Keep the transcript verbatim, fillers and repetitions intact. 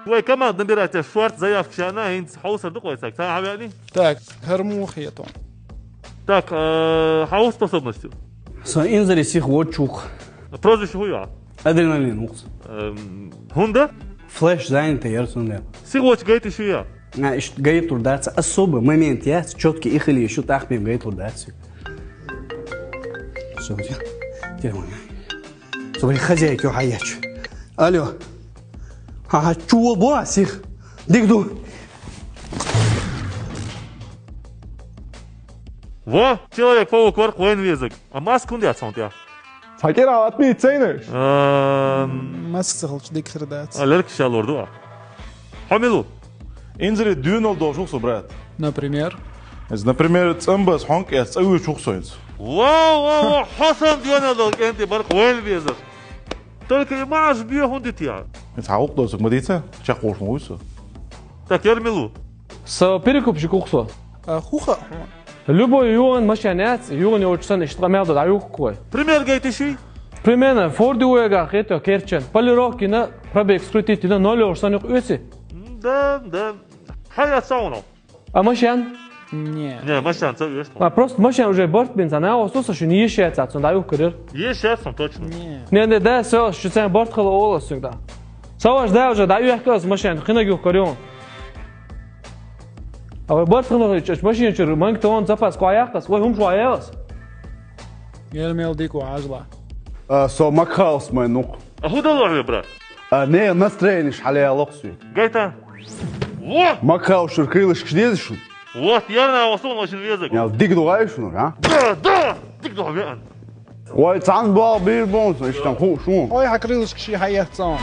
Вай команда набирать шорт заявка шана, хӀинца хьовсар ду-кх вай цхьаъ. Цхьаъ хьавеъний? Так, хӀара муха хетон? Так, э, хьо хӀун способность ю? Сан инзаре сиха вода чу ва-кх. Прозвище хӀун ю? Адреналин ва-кх. Эм, хӀунда? Флеш занятый яр сона. Сиха водача гайта йиш я? А, иштта гайталур дац, особый момент яц, чётки ихили шу тахпим гайталур дац. Всё, телефон. Со вай хозяйка хьаеча. Алло. Ха-ха, чу вола бо сиха? Дика ду. Во, Человек-паук вар-кх вайна везарг. А маска хӀунда яц хьона тӀа? Цхьа кӀира отменить ца йинаш? Ам. Маска ца хилча дика хир дац. А, лерг шалур ду, а? Хьо мила ва? Инзаре доьналла долаш ва-кх со, брат. Например? Из, например, цӀенбаз хьонка эс цӀа вуьйчу ва-кх со хӀинца. Во, во, во, хьо санна доьналла дола кӀентий бар-кх вайна везаш. Только и маӀаш бе хӀунда дитий? ХӀинца хьа гӀулакх досаг ма дийца, чакхволуш ма вуй со. Так, ер мила ва? Со перекупщик ва-кх со. А, хӀун хаьа хьона? Любой югӀан машен яц, югӀан йолча санна иштта къамел ду, дӀаювхар-кх вай. Пример гайта йиш йий? Примерно, Форд ю вайгахь хетта керчен. Полировка йина, пробег скрутить йина, ноль йолуш санна юха оьций? Да, да. Хьа яц хьона? А машен? Не. Не, машен ца оьшу. А просто машен уже барт бина ца, нагӀо со шуна еш яц, цунна дӀаювхар яр. Еш яц, точно. Не. Не, не, да, со, шу цхьаьна барт хила олу ас цуьнга. Со ваш да уже дӀаювхар ас машен, хинаг юхкар ю. А вай барт хила хилча, машен чуьра манга тонна запас кхоъ яккха ас, вай хӀумаш вай ял ас. Ер мел дика ва, хьажал. А, со Макхаус майн нух. А хӀун дало хьоьга, брат? А, не, настроенеш хьалаяло-кх суьйга. Гайта? Во! Макхаус шуьра крылышкаш деза шуна? Вот, ярна, вот сон шуна везарг. Ял дика ду гӀай шуна, а? Да, да! Дика ду веан. Вай, цхьана бал бийр бонус, иштта хууш ву. Ой, хьан крылышкаш хьаэццо.